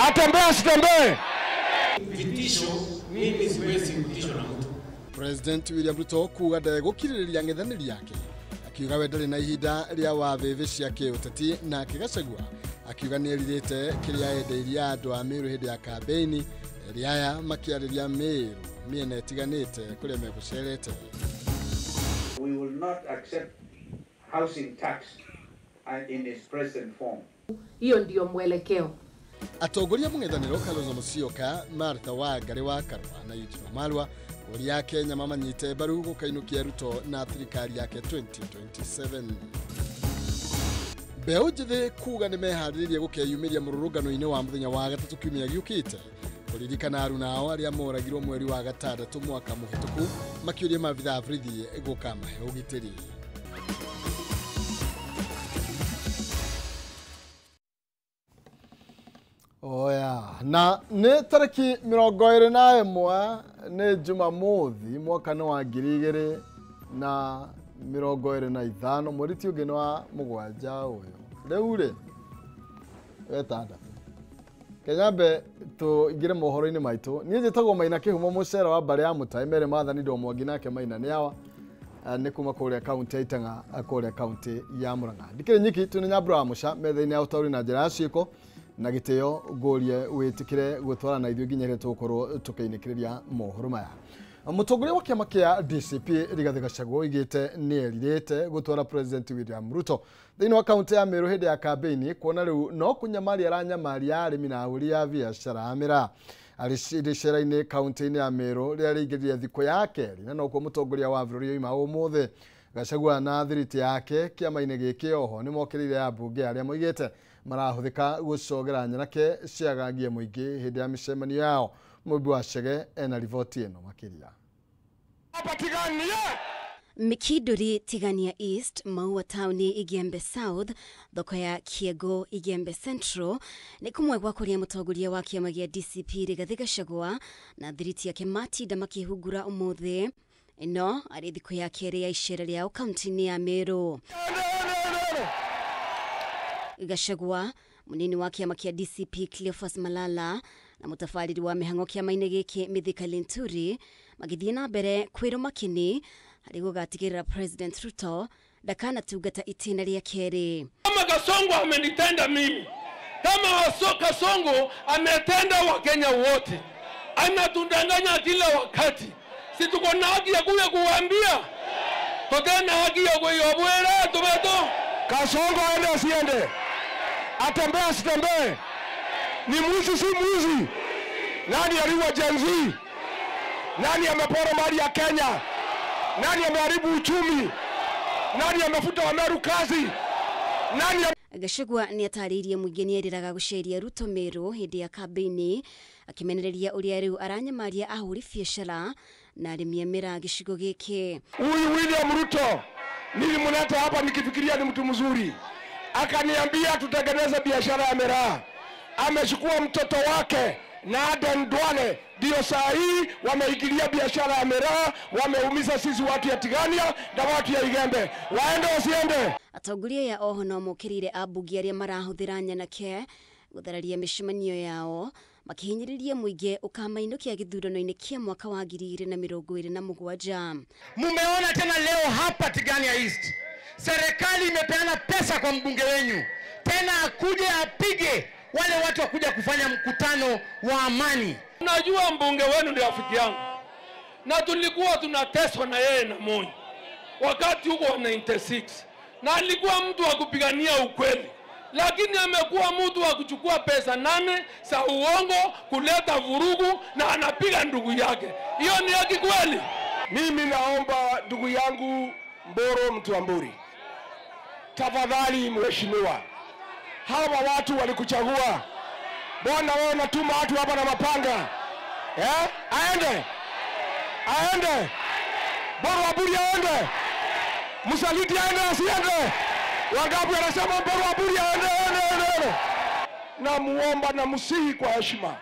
Atembee asitembee? Vitisho, mimi siwezi kutishwa na mtu. President William Ruto kuga ndegũkirĩrĩria ng'ethanĩri yake, akiuga we ndarĩ na ihinda rĩa wathĩthĩ cia kĩũteti, nake Gachagua akiuga nĩerirĩte kĩrĩa endeirie andũ a Meru hĩndĩ ya kambĩini, erĩ aya makĩarĩria Meru mĩena ĩtiganĩte kũrĩa megũcerete. We will not accept housing tax in its present form. Hiyo ndio mwelekeo. Atongoria mũng'ethanĩro Kalonzo Musyoka, Martha Wangari wa Karua na Eugene Wamalwa kũria Kenya mamanyite mbaru gũkainũkia Ruto na thirikari yake 2027. Mbeũ njĩthĩ kuga nĩmeharĩrĩirie gũkeyumĩria mũrũrũngano-inĩ wa mũthenya wa gatatũ kiumia gĩũkĩte kũririkana aruna ao arĩa moragirwo mweri wa gatandatũ mwaka mũhĩtũku, makĩũria maabithaa a borithi gũkamahe ũgitĩri. Oya, na nĩ tarĩki 21 nĩ Jumamothi mwaka nĩ wa 2025, mweri ti ũngĩ nĩ wa mũgwanja ũyũ. Rĩu rĩ wetandatũ Kenyambe tũingĩre mohoro-inĩ maitũ. Niĩ njĩtagwo Maina Kĩhumo mũcera wa mbarĩ ya Mũtai Mary Mathani ndo Mwangi nake Maina nĩ awa nĩ kuma kũrĩa kaunti ya Itang'a kũrĩa kaunti ya Murang'a. Ndikĩrĩ nyiki twĩ Nyambura wa Mũca metha-inĩ ya ũtaũri na njĩra ya ciĩko na gĩtĩo ngũrie wĩtĩkĩre gũtwarana na ithuĩ nginya rĩrĩa tũgũkorwo tũkĩinĩkĩrĩria mohoro maya. Mũtongoria wa kĩama kĩa DCP Rigathĩ Gachagua oigĩte nĩerirĩte gũtwara President William Ruto thĩinĩ wa kaunti ya Meru hĩndĩ ya kambĩini, kuona rĩu no kũnyamaria aranyamaria arĩmi na ahũri a biacara a mĩraa. Arĩ rĩcera-inĩ kaunti-inĩ ya Meru rĩrĩa rĩingĩrire thikũ ya kerĩ, na nokuo mũtongoria wa bũrũri oima ũmũthĩ. Gachagua na thiriti yake kĩama-inĩ gĩkĩ oho nĩmokĩrĩire ambunge arĩa moigĩte marahũthĩka gũcogera nyanake ciagangie mũingĩ hĩndĩ ya mĩcemanio yao. Mũmbi wa Chege ena riboti ĩno makĩria. Mikiduri Tigania East, Maua Tauni Igembe South, thoko ya Kiego Igembe Central nĩ kũmwe gwa kũrĩa mũtongoria wa kĩama gĩa DCP Rigathĩ Gachagua na thiriti yake matinda makĩhungura ũmũthĩ. Ĩno arĩ thikũ ya kerĩ ya icera rĩao kaunti-inĩ ya Meru. Gachagua, munini wa kĩama kĩa DCP Cleophas Malala na mũtabarĩri wa mĩhang'o kĩama-inĩ gĩkĩ Mithika Linturi magĩthiĩ na mbere kwĩrwo makini harĩ gũgatigĩrĩra President Ruto ndakanatungata itĩna rĩa kerĩ. Kama Kasongo amenitenda mimi, kama Kasongo ametenda Wakenya wote, anatudanganya kila wakati. Si tuko na haki ya kuja kuambia? Tutena haki ya kuiobwera tumeto. Kasongo aende asiende, atembee asitembee, ni mwizi si mwizi? Nani aliua Gen Z? Nani amepora mali ya Kenya? Nani ameharibu uchumi? Nani amefuta Wameru kazi? Nani Gachagua nĩatarĩirie mũingĩ nĩerĩraga gũceria Ruto Meru hĩndĩ ya kambĩini, akĩmenereria ũrĩa rĩu aranyamaria ahũri biacara na arĩmi a mĩraa gĩcigo gĩkĩ. Huyu William Ruto nilimleta hapa nikifikiria ni mtu mzuri, akaniambia tutengeneze biashara ya miraa. Amechukua mtoto wake na Aden Duale, ndio saa hii wameingilia biashara ya miraa, wameumiza sisi watu ya Tigania na watu ya Igembe. Waende wasiende? Atongoria ya oho no mokĩrĩire ambunge arĩa marahũthĩra nyanake gũthararia mĩcemanio yao makihinyĩrĩria mũingĩ ũkamainũkia gĩthurano-inĩ kĩa mwaka wa 2027. Mumeona tena leo hapa Tigania East serikali imepeana pesa kwa mbunge wenyu tena akuje apige wale watu wakuja kufanya mkutano wa amani. Najua mbunge wenu ndio rafiki yangu, na tulikuwa tunateswa na yeye na Moi wakati huko wa 96, na alikuwa mtu wa kupigania ukweli, lakini amekuwa mtu wa kuchukua pesa 8 za uongo kuleta vurugu, na anapiga ndugu yake. Hiyo ni haki kweli? Mimi naomba ndugu yangu Mboro Mtuamburi, tafadhali mheshimiwa, hawa watu walikuchagua, mbona wewe unatuma watu hapa na mapanga? Aende, aende Mboro Aburi, aende msaliti, aende asiende? Wangapi wanasema Mboro Aburi aende, aende, aende? Na muomba na msihi kwa heshima,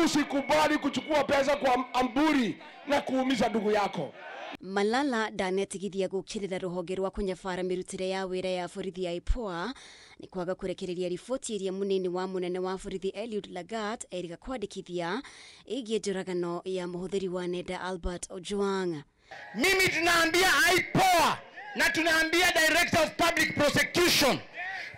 usikubali kuchukua pesa kwa Amburi na kuumiza ndugu yako. Malala ndanetigithia gukirira ruhonge rwa kunyabara mirutire ya wira ya borithi ya IPOA ni kwaga kurekereria riboti iria munini wa munene wa borithi Eliud Lagat eriga kwandikithia igie njuragano ya muhuthiri wa nenda Albert Ojwang. Mimi tunaambia IPOA na tunaambia Director of Public Prosecution,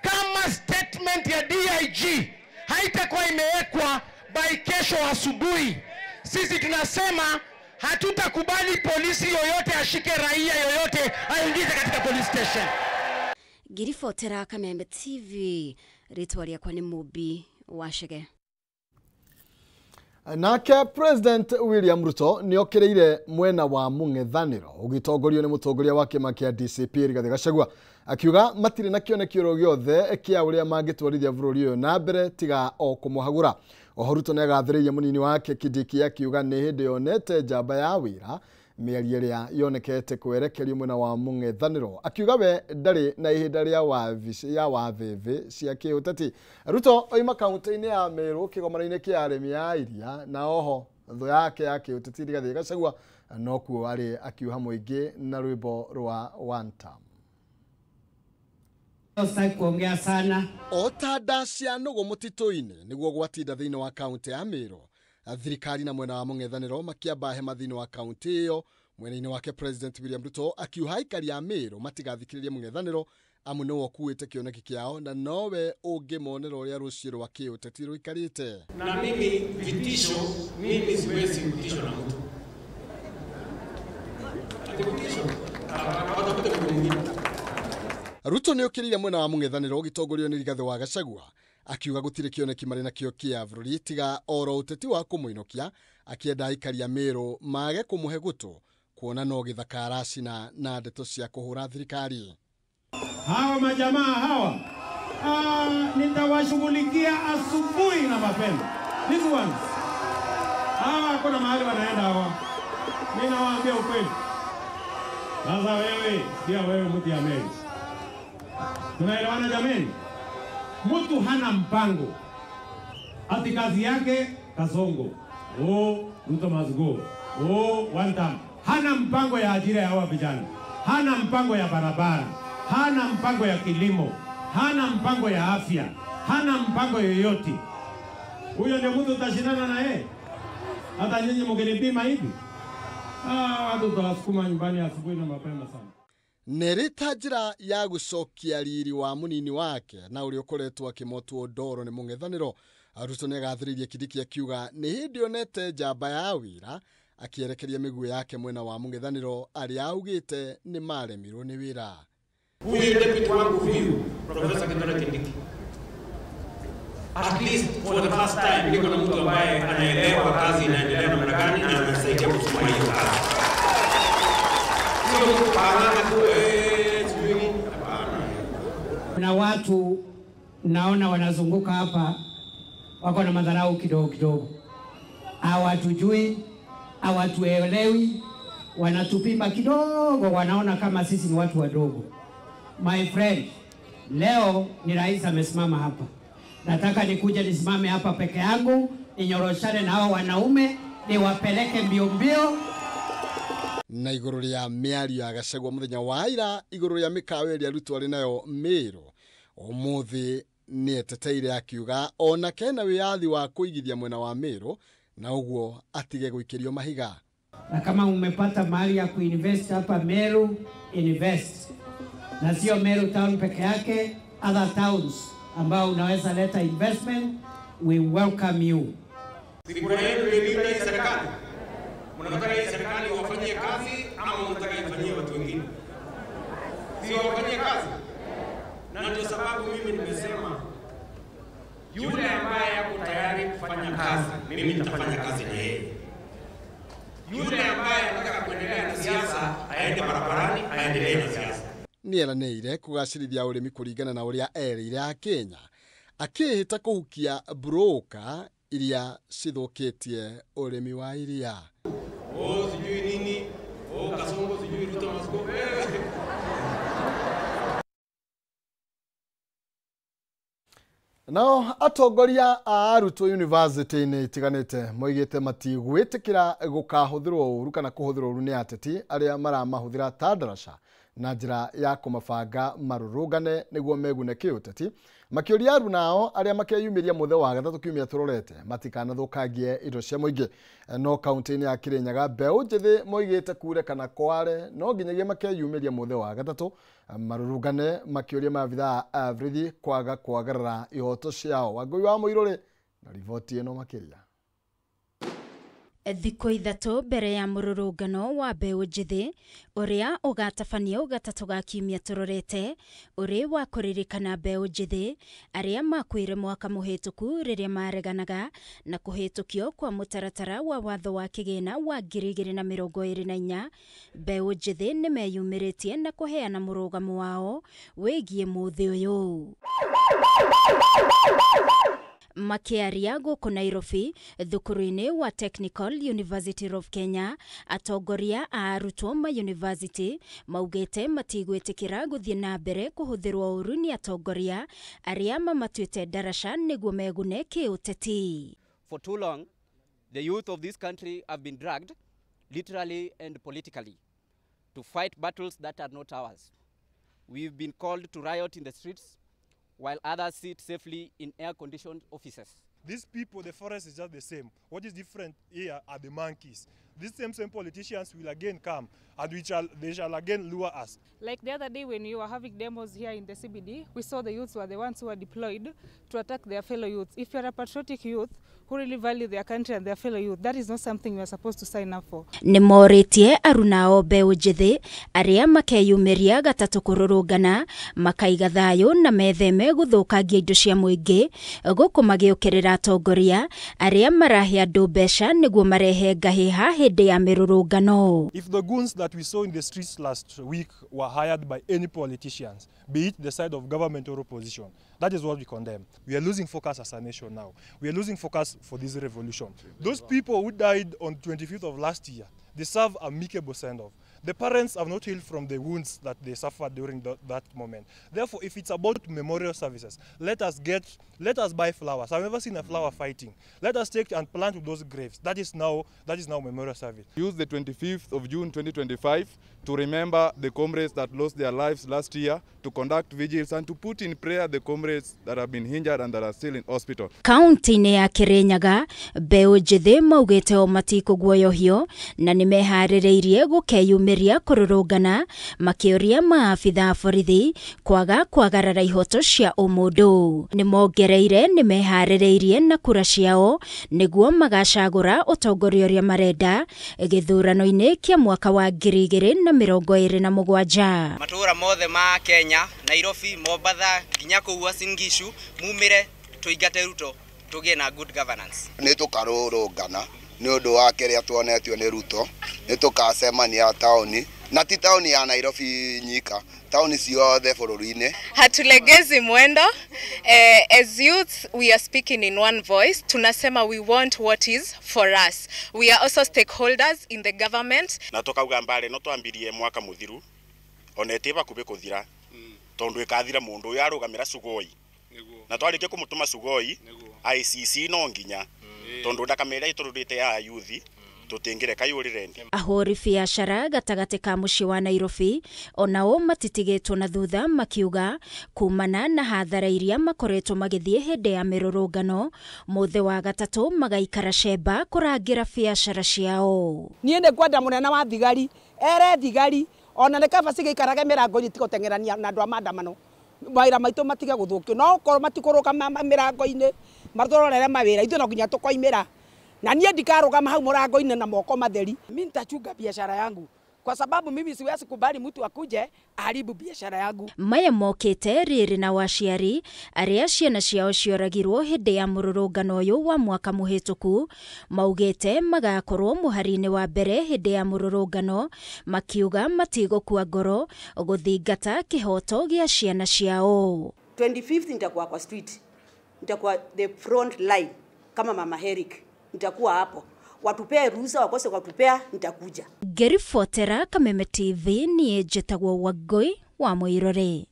kama statement ya DIG haitakuwa imewekwa by kesho asubuhi, sisi tunasema hatutakubali polisi yoyote ashike raia yoyote aingize katika police station. Ngiribotera Kamembe TV, ritwa riakwa ni Mubi Wachege. Nake President William Ruto nĩokĩrĩire mwena wa mũng'ethanĩro ũgĩtongorio nĩ mũtongoria wa kĩama kĩa DCP Rigathĩ Gachagua, akiuga matirĩ na kĩoneki oro gĩothe kĩa ũrĩa mangĩtwarithia bũrũri ũyũ na mbere tiga o kũmũhagũra. Oho Ruto nĩagathĩrĩirie mũnini wake Kindiki akiuga nĩ hĩndĩ yonete njamba ya wĩra mĩario ĩrĩa yonekete kwerekerio mwena wa mũng'ethanĩro, akiuga we ndarĩ na ihinda rĩa wabici ya wathĩthĩ cia kĩũteti. Ruto oima kaunti-inĩ ya Meru kĩgomano-inĩ kĩa arĩmi a iria, na oho thũ yake ya kĩũteti Rigathĩ Gachagua nokuo arĩ akiuha mũingĩ na rwĩmbo rwa one term. Sitaki kuongea sana. O ta nda cia nũgũ mũtitũ-inĩ nĩguo gwatinda thĩinĩ wa kaunti ya Meru, thirikari na mwena wa mũng'ethanĩro makĩamba hema thĩinĩ wa kaunti ĩyo. Mwena-inĩ wake President William Ruto akiuha aikari a Meru matigathikĩrĩrie mũng'ethanĩro amu nĩwe ũkuĩte kĩoneki kĩao na nowe ũngĩmonera ũrĩa rũciũ rwa kĩũteti rũikarĩte. Na mimi vitisho, mimi siwezi kutishwa na mtu. Ati kutisho, watafute mtu mwingine. Ruto nĩokĩrĩire mwena wa mũng'ethanĩro ũgĩtongorio nĩ Rigathĩ wa Gachagua, akiuga gũtirĩ kĩoneki marĩ nakĩo kĩa bũrũri tiga oro ũteti wa kũmũinũkia, akĩenda aikari a Meru mage kũmũhe gũtũ kuona no gĩthaka aracina na ndeto cia kũhũra thirikari. Hawa majamaa hawa nitawashughulikia asubuhi na mapema. These ones hawa hakuna mahali wanaenda hawa, mimi nawaambia ukweli. Sasa wewe sio wewe mtu ya Meru, tunaelewana jameni? Mtu hana mpango, ati kazi yake kasongo, oh Ruto must go, oh one time. Hana mpango ya ajira ya hawa vijana, hana mpango ya barabara, hana mpango ya kilimo, hana mpango ya afya, hana mpango yoyote. Huyo ndio mtu utashindana na yeye? Hata nyinyi mkinipima hivi, watu tutawasukuma nyumbani asubuhi na mapema sana. Nĩrĩ ta njĩra ya gũcokia riri wa mũnini wake na ũrĩa ũkoretwo akĩmotwo ndoro nĩ mũng'ethanĩro, Ruto nĩagathĩrĩirie Kindiki akiuga nĩ hĩndĩ onete njamba ya wĩra, akĩerekeria mĩguĩ yake mwena wa mũng'ethanĩro arĩa augĩte nĩ maremirwo nĩ wĩra. Huyu deputy wangu huyu Professor Kithure Kindiki, at least for the first time niko na mtu ambaye anaelewa kazi inaendelea namna gani na anasaidia kusukuma hiyo kazi. Kuna watu naona wanazunguka hapa wako na madharau kidogo kidogo, hawatujui, hawatuelewi, wanatupima kidogo, wanaona kama sisi ni watu wadogo. My friend, leo ni rais amesimama hapa, nataka nikuje nisimame hapa peke yangu, ninyoroshane na hao wanaume, niwapeleke mbio mbio. Na igũrũ rĩa mĩario ya Gachagua mũthenya wa ira igũrũ rĩa mĩkawa ĩrĩa Ruto arĩ nayo Meru, ũmũthĩ nĩeteteire akiuga ona kena wĩyathi wa kũigithia mwena wa Meru na ũguo atige gũikĩrio mahiga. Na kama umepata mahali ya kuinvest hapa Meru, invest. Na sio Meru town peke yake, other towns ambao unaweza leta investment, we welcome you. Sikura yenu iliunda hii serikali. Mnataka hii serikali wafanyie kazi ama mnataka ifanyie watu wengine? Si wafanyie kazi. Na ndio sababu mimi nimesema yule ambaye yuko tayari kufanya kazi, mimi nitafanya kazi na yeye. Yule ambaye anataka kuendelea na siasa, aende barabarani, aendelee na siasa. Nĩeranĩire kũgacĩrithia ũrĩmi kũringana na ũrĩa erĩire Akenya, akĩĩhĩta kũhukia broka iria cithũkĩtie ũrĩmi wa iria. Oh, sijui nini, oh, Kasongo, sijui Ruto must go. Nao atongoria a arutwo university-inĩ itiganĩte moigĩte matigwĩtĩkĩra gũkahũthĩrwo ũru kana kũhũthĩrwo ũru nĩ ateti arĩa maramahũthĩra ta ndaraca na njĩra ya kũmabanga marũrũngane nĩguo megune kĩũteti, makĩũria arunao arĩa makeyumĩria mũthĩ wa gatatũ kiumia tũrorete matikanathũkangie indo cia mũingĩ. No kaunti-inĩ ya Kirinyaga mbeũ njĩthĩ moigĩte kure kana kware no nginyagia makeyumĩria mũthĩ wa gatatũ marũrũngane makĩũria maabithaa a borithi kwaga kwagarara ihoto ciao. Wangũi wa Mũirũrĩ na riboti ĩno makĩria. Thikũ ithatũ mbere ya mũrũrũngano wa mbeũ njĩthĩ ũrĩa ũgatabanio gatatũ ga kiumia tũrorete ũrĩ wa kũririkana mbeũ njĩthĩ arĩa makuire mwaka mũhĩtũku rĩrĩa mareganaga na kũhĩtũkio kwa mũtaratara wa watho wa kĩgĩna wa 2024. Mbeũ njĩthĩ nĩmeyumĩrĩtie na kũheana mũrũgamo wao wĩgiĩ mũthĩ ũyũ. Makiaria gũkũ Nairobi thukuru-inĩ wa Technical University of Kenya, atongoria a arutwo ma university maugĩte matigwĩtĩkĩra gũthiĩ na mbere kũhũthĩrwo ũru nĩ atongoria arĩa mamatuĩte ndaraca nĩguo megune kĩũteti. For too long, the youth of this country have been dragged, literally and politically, to fight battles that are not ours. We've been called to riot in the streets, while others sit safely in air-conditioned offices. These people, the forest is just the same. What is different here are the monkeys. These same politicians will again come, and they shall again lure us. Like the other day when you were having demos here in the CBD, we saw the youths were the ones who were deployed to attack their fellow youths. If you're a patriotic youth who really value their country and their fellow youth, that is not something you are supposed to sign up for. Nĩmorĩtie arunao mbeũ njĩthĩ arĩa makeyumĩria gatatũ kũrũrũngana makaiga thayũ na metheme gũthũkangia indo cia mũingĩ gũkũ magĩũkĩrĩra atongoria arĩa marahe andũ mbeca nĩguo marehe ngahĩha hĩndĩ ya mĩrũrũngano. If the goons that we saw in the streets last week were hired by any politicians, be it the side of government or opposition, that is what we condemn. We are losing focus as a nation now. We are losing focus for this revolution. Those people who died on 25th of last year deserve amicable send-off. The parents have not healed from the wounds that they suffered during that moment. Therefore, if it's about memorial services, let us buy flowers. I've never seen a flower fighting. Let us take and plant those graves. That is now memorial service. Use the 25th of June 2025 to remember the comrades that lost their lives last year, to conduct vigils and to put in prayer the comrades that have been injured and that are still in hospital. Kaunti-inĩ ya Kirinyaga, mbeũ njĩthĩ maugĩte o matikũguoyohio na nĩmeharĩrĩirie gũkeyumĩria kũrũrũngana makĩũria maabitha a borithi kwaga kwagarara ihoto cia ũmũndũ. Nĩmongereire nĩmeharĩrĩirie na kura ciao nĩguo magacagũra ũtongoria ũrĩa marenda gĩthurano-inĩ kĩa mwaka wa 2027. Matũũra mothe ma Kenya, Nairobi, Mombatha, nginya kũu Uasin Gishu, mumire tũingate Ruto tũgĩe na good governance. Nĩ tũkarũrũngana nĩ ũndũ wa kĩrĩa tuonetio nĩ Ruto, nĩ tũkacemania taũni, na ti taũni ya Nairobi nyika, taũni ciothe bũrũri-inĩ. Hatulegezi mwendo. As youths we are speaking in one voice. Tunasema we want what is for us. We are also stakeholders in the government. Na tukauga mbare no twambirie mwaka muthiru ona ĩtĩ bakubĩ kũthira tondu ĩkathira mundu ũyũ arũgamĩra Sugoi na twarĩkia kũmũtũma Sugoi ICC no nginya tondu ndakamĩra ĩtũrũrĩte ya youth tũtingĩreka yũrĩre ndi. Ahũri biacara gatagatĩ ka mũciĩ wa Nairobi onao matitigĩtwo na thutha makiuga kumana na hathara iria makoretwo magĩthiĩ hĩndĩ ya mĩrũrũngano mũthĩ wa gatatũ magaikara cemba kũrangĩra biacara ciao. Niĩ nĩ ngwenda mũnene wa thigari ere thigari ona nĩ kaba cigĩikarage mĩrango-inĩ tigũteng'erania na andũ a maandamano mawĩra maitũ matige gũthũkio no korwo matikũrũgama mĩrango-inĩ matũrorere mawĩra ithuĩ no nginya tũkoimĩra na niĩ ndikarũgama hau mũrango-inĩ na moko matheri. Mimi nitachunga biashara yangu kwa sababu mimi siwezi kubali mtu akuje aharibu biashara yangu. Maya mokĩte rĩrĩ na waciari arĩa ciana ciao cioragirwo hĩndĩ ya mũrũrũngano ũyũ wa mwaka mũhĩtũku maugĩte magakorwo mũhari-inĩ wa mbere hĩndĩ ya mũrũrũngano makiuga matigũkua ngoro gũthingata kĩhoto gĩa ciana ciao. 25th nitakuwa kwa street, nitakuwa the front line kama Mama Herrick, nitakuwa hapo. Watupee ruhusa, wakose watupea, nitakuja. Ngĩribotera Kameme TV niĩ njĩtagwo Wangũi wa Mũirũrĩ.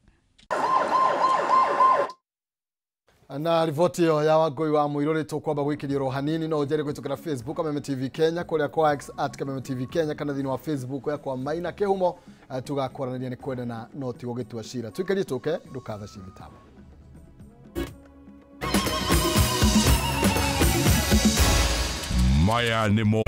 Na riboti ĩyo ya Wangũi wa Mũirũrĩ tũkwamba gwĩkĩrio ro hanini no ũnjere kũhĩtũkĩra Facebook Kameme TV Kenya kũrĩa kwa X at Kameme TV Kenya kana thĩinĩ wa Facebook yakwa Maina Kĩhumo. Tũgakwaranĩria nĩ kwendana no ti gũgĩtua cira. Tũikarie tũke ndũkathecie mĩtambo. Maya nĩmo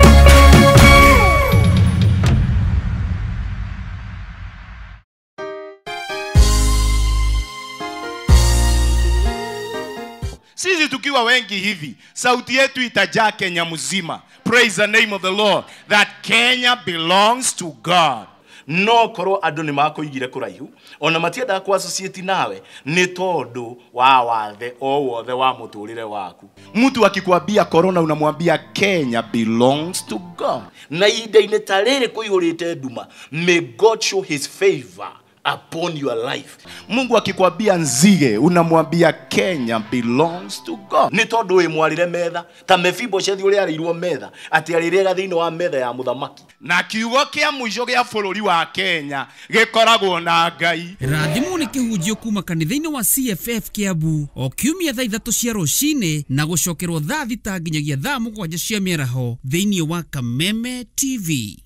Sisi tukiwa wengi hivi, sauti yetu itajaa Kenya mzima. Praise the name of the Lord, that Kenya belongs to God. No korwo andu ni makuigire kuraihu ona matiendaga ku associate nawe ni tondu wa wathe o wothe wa muturire waku. Mtu akikwambia corona unamwambia Kenya belongs to God. Na ihinda-inĩ ta rĩrĩ kũihũrĩte nduma, may God show his favor upon your life. Mungu akikwambia nzige unamwambia Kenya belongs to God. Ni tondu wi mwarire metha ta Mefiboshethi uria arĩirwo metha ati arĩrĩaga thĩinĩ wa metha ya mũthamaki. Na kiugo kĩa mũico gĩa bũrũri wa Kenya gĩkoragwo na Ngai. Rathimwo nĩ kĩhunjio kuma kanitha-inĩ wa CFF Kiambu o kiumia thaa 3 cia rũcinĩ na gũcokerwo thaa 6 nginyagia thaa 7 cia mĩaraho thĩinĩ wa Kameme TV.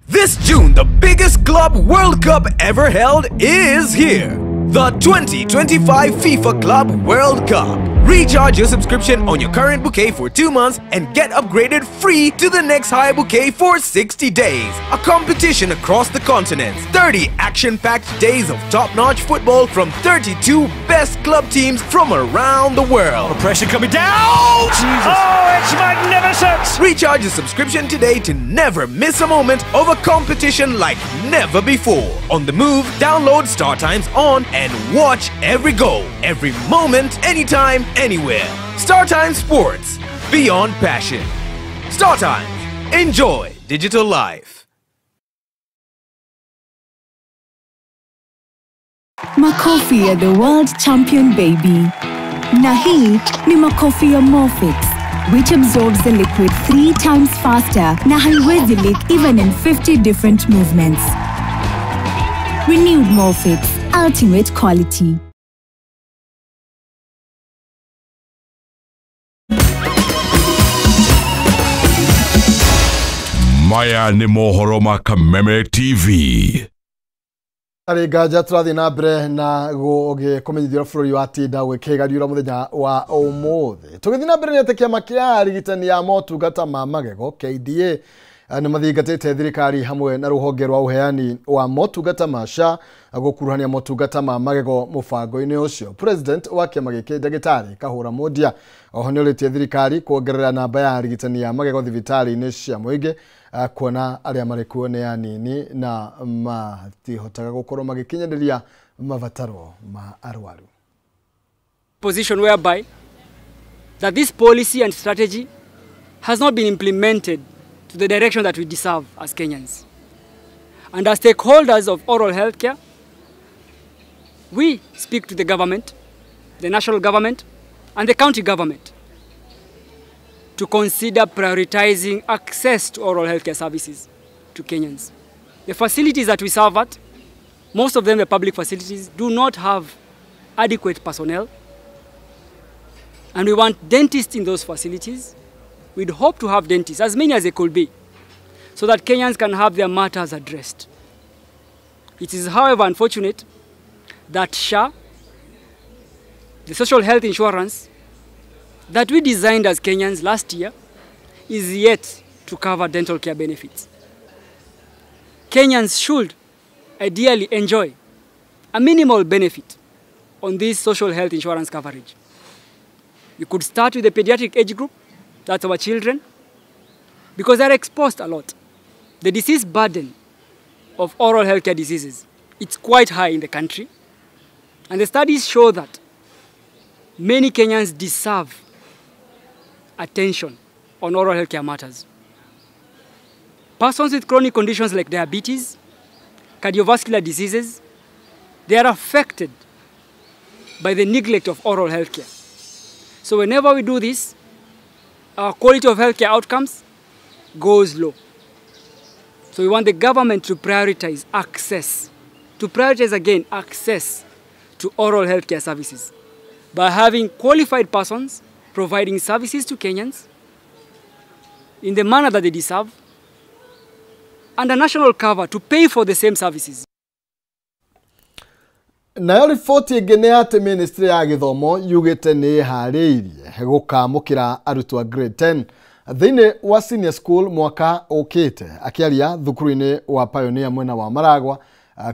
This June, the biggest Club World Cup ever held is here. The 2025 FIFA Club World Cup. Recharge your subscription on your current bouquet for 2 months and get upgraded free to the next higher bouquet for 60 days. A competition across the continents. 30 action-packed days of top-notch football from 32 best club teams from around the world. The pressure coming down! Jesus. Oh, it's magnificent! Recharge your subscription today to never miss a moment of a competition like never before. On the move, download StarTimes On and watch every goal, every moment, anytime, anywhere. StarTimes Sports, beyond passion. StarTimes, enjoy digital life. Makofi ya the world champion baby. Na hii ni makofi ya Morfix, which absorbs the liquid 3 times faster na haiwezi leak even in 50 different movements. Renewed Morfix, ultimate quality. Maya nĩ mohoro ma Kameme TV. Arĩ nganja tũrathiĩ na mbere na gũkũmenyithia bũrũri wa tinda gwĩkĩgariũra mũthenya wa ũmũthĩ. Tũgĩthiĩ na mbere nĩ atĩ kĩama kĩa arigitani a motungata ma magego KDA nĩ mathingatĩte thirikari hamwe na rũhonge rwa ũheani wa motungata ma SHA gũkuruhania motungata ma magego mũbango-inĩ ũcio. President wa kĩama gĩkĩ ndagĩtarĩ Kahũra Mundia oho nĩ orĩtie thirikari kuongerera namba ya arigitani a magego thibitarĩ-inĩ cia mũingĩ kuona arĩa marĩ kuo nĩ anini na matihotaga gũkorwo magĩkinyanĩria mabataro ma arwaru. Position whereby that this policy and strategy has not been implemented to the direction that we deserve as Kenyans. And as stakeholders of oral health care, we speak to the government, the national government, and the county government to consider prioritizing access to oral health care services to Kenyans. The facilities that we serve at, most of them the public facilities, do not have adequate personnel. And we want dentists in those facilities. We'd hope to have dentists, as many as they could be, so that Kenyans can have their matters addressed. It is, however, unfortunate that SHA, the social health insurance that we designed as Kenyans last year, is yet to cover dental care benefits. Kenyans should ideally enjoy a minimal benefit on this social health insurance coverage. You could start with the pediatric age group, that's our children, because they're exposed a lot. The disease burden of oral healthcare diseases, it's quite high in the country. And the studies show that many Kenyans deserve attention on oral healthcare matters. Persons with chronic conditions like diabetes, cardiovascular diseases, they are affected by the neglect of oral healthcare. So whenever we do this, our quality of healthcare outcomes goes low. So we want the government to prioritize access, to prioritize again access to oral healthcare services by having qualified persons providing services to Kenyans in the manner that they deserve, and a national cover to pay for the same services. Nayo riboti ĩngĩ nĩ atĩ ministry ya gĩthomo yugĩte nĩ ĩharĩirie gũkamũkĩra arutwo a grade 10 thĩinĩ wa senior school mwaka ũkĩte. Akĩaria thukuru-inĩ wa Pioneer mwena wa Maragwa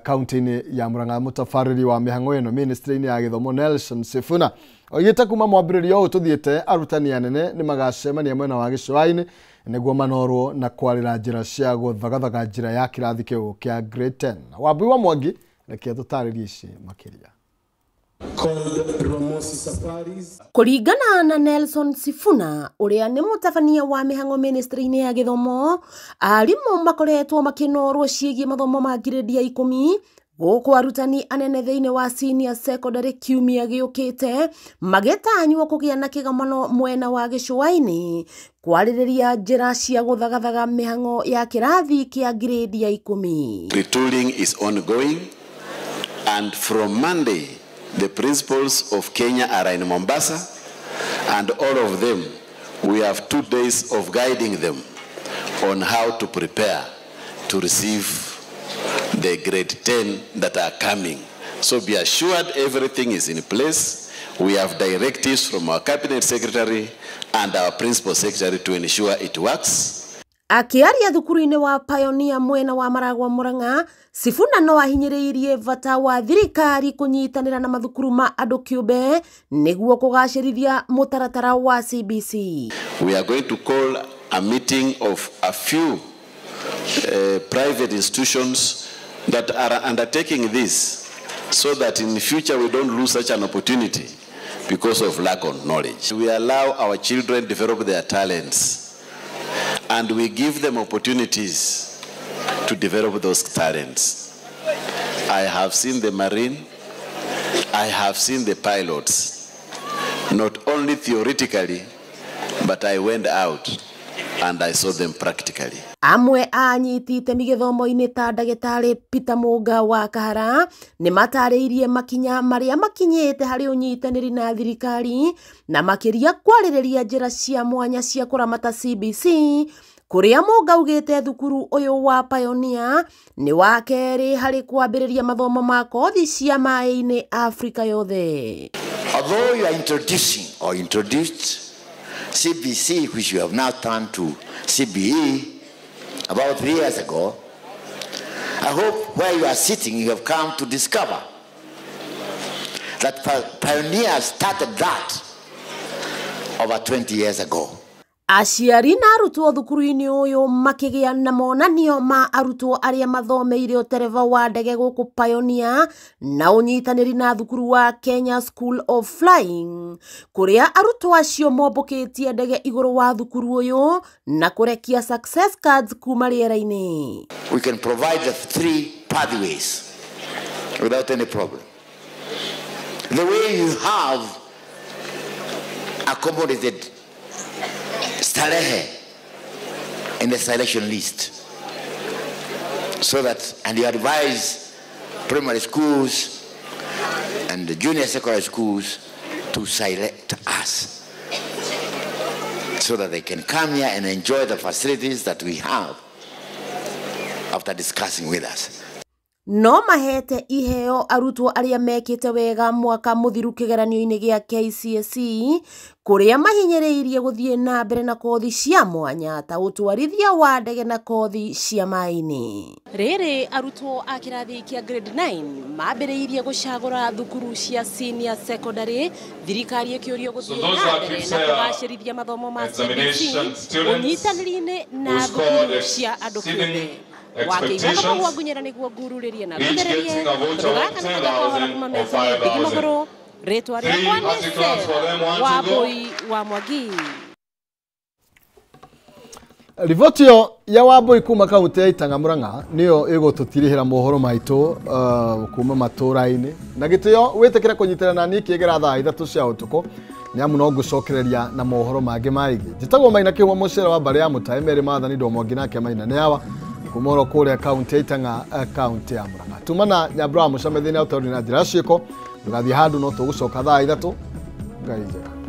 kaunti-inĩ ya Murang'a, mũtabarĩri wa mĩhang'o ĩno ministry-inĩ ya gĩthomo Nelson Sifuna oigĩte kuma mwambĩrĩrio ũyũ tũthiĩte arutani anene nĩ magacemania mwena wa gĩcũa-inĩ nĩguo manorwo na kwarĩra njĩra cia gũthagathaga njĩra ya kĩrathi kĩu kĩa grade 10. Wambui wa Mwangi reke tũtarĩrie ici makĩria. Kũringana na Nelson Sifuna ũrĩa nĩ mũtabania wa mĩhang'o ministry-inĩ ya gĩthomo, arimũ makoretwo makĩnorwo ciĩgiĩ mathomo ma grade ya 10 gũkũ arutani anene thĩinĩ wa senior secondary kiumia gĩũkĩte magĩtanywo kũgĩa na kĩgomano mwena wa gĩcũa-inĩ kwarĩrĩria njĩra cia gũthagathaga mĩhang'o ya kĩrathi kĩa grade ya 10. Retooling is ongoing, and from Monday the principals of Kenya are in Mombasa, and all of them, we have 2 days of guiding them on how to prepare to receive the grade 10 that are coming. So be assured everything is in place. We have directives from our cabinet secretary and our principal secretary to ensure it works. Akĩaria thukuru-inĩ wa Pioneer mwena wa Maragwa Murang'a, Sifuna no ahinyĩrĩirie bata wa thirikari kũnyitanĩra na mathukuru ma andũ kĩũmbe nĩguo kũgacĩrithia mũtaratara wa CBC. We are going to call a meeting of a few private institutions that are undertaking this so that in the future we don't lose such an opportunity because of lack of knowledge. We allow our children develop their talents, and we give them opportunities to develop those talents. I have seen the Marine, I have seen the pilots, not only theoretically, but I went out and I saw them practically. Amwe a anyiti itemi gĩthomo-inĩ ta ndagĩtarĩ Peter Mũnga wa Kahara nĩ matarĩirie makinya marĩa makinyĩte harĩ ũnyitanĩri na thirikari na makĩria kwarĩrĩria njĩra cia mwanya cia kũramata CBC kũrĩa Mũnga augĩte thukuru ũyũ wa Pioneer nĩ wa kerĩ harĩ kwambĩrĩria mathomo ma kothi cia maĩ-inĩ Afrika yothe. Although you are introducing or introduced CBC, which you have now turned to CBE, about 3 years ago, I hope where you are sitting, you have come to discover that pioneers started that over 20 years ago. Aciari na arutwo thukuru-inĩ ũyũ makĩgĩa na monanio ma arutwo arĩa mathomeire ũtereba wa ndege gũkũ Pioneer na ũnyitanĩri na thukuru wa Kenya School of Flying kũrĩa arutwo acio mombũkĩtie ndege igũrũ wa thukuru ũyũ na kũrekia success cards kuma rĩera-inĩ. We can provide the 3 pathways without any problem. The way you have accommodated Starehe in the selection list, so that, and you advise primary schools and the junior secondary schools to select us so that they can come here and enjoy the facilities that we have after discussing with us. No mahete iheo arutwo arĩa mekĩte wega mwaka mũthiru kĩgeranio-inĩ gĩa KCSE kũrĩa mahinyĩrĩirie gũthiĩ na mbere na kothi cia mwanya ta ũtwarithia wa ndege na kothi cia maĩ-inĩ. Rĩrĩ arutwo a kĩrathi kĩa grade 9 mambĩrĩirie gũcagũra thukuru cia senior secondary, thirikari ĩkĩũrio gũthiĩ na mbere na kũgacĩrithia mathomo ma CBC ũnyitanĩri-inĩ na thukuru cia andũ kĩũmbe. Expectations, each getting a voucher of 10,000 or 5,000. 3 articles for them, 1 to go. Riboti ĩyo ya Wambui kuma kaunti ya Itang'a Murang'a niyo ĩgũtũtirihĩra mohoro maitũ kuma matũra-inĩ na gĩtĩo wĩtĩkĩre kũnyitĩrĩra na niĩ kĩgera thaa 3 cia ũtukũ nĩ amu no ngũcokereria na mohoro mangĩ maingĩ. Njĩtagwo Maina Kĩhumo mũcere wa mbarĩ ya Mũtaĩ Mary Mathani Ndomo nake Maina nĩ awa kumoro kũrĩa kaunti ya Itang'a kaunti ya Murang'a. Tumana Nyambura wa Mũcame thĩinĩ wa ũtaũri na njĩra ciĩko Ndũgathiĩ handũ no tũgũcoka thaa 3. Ngai njega.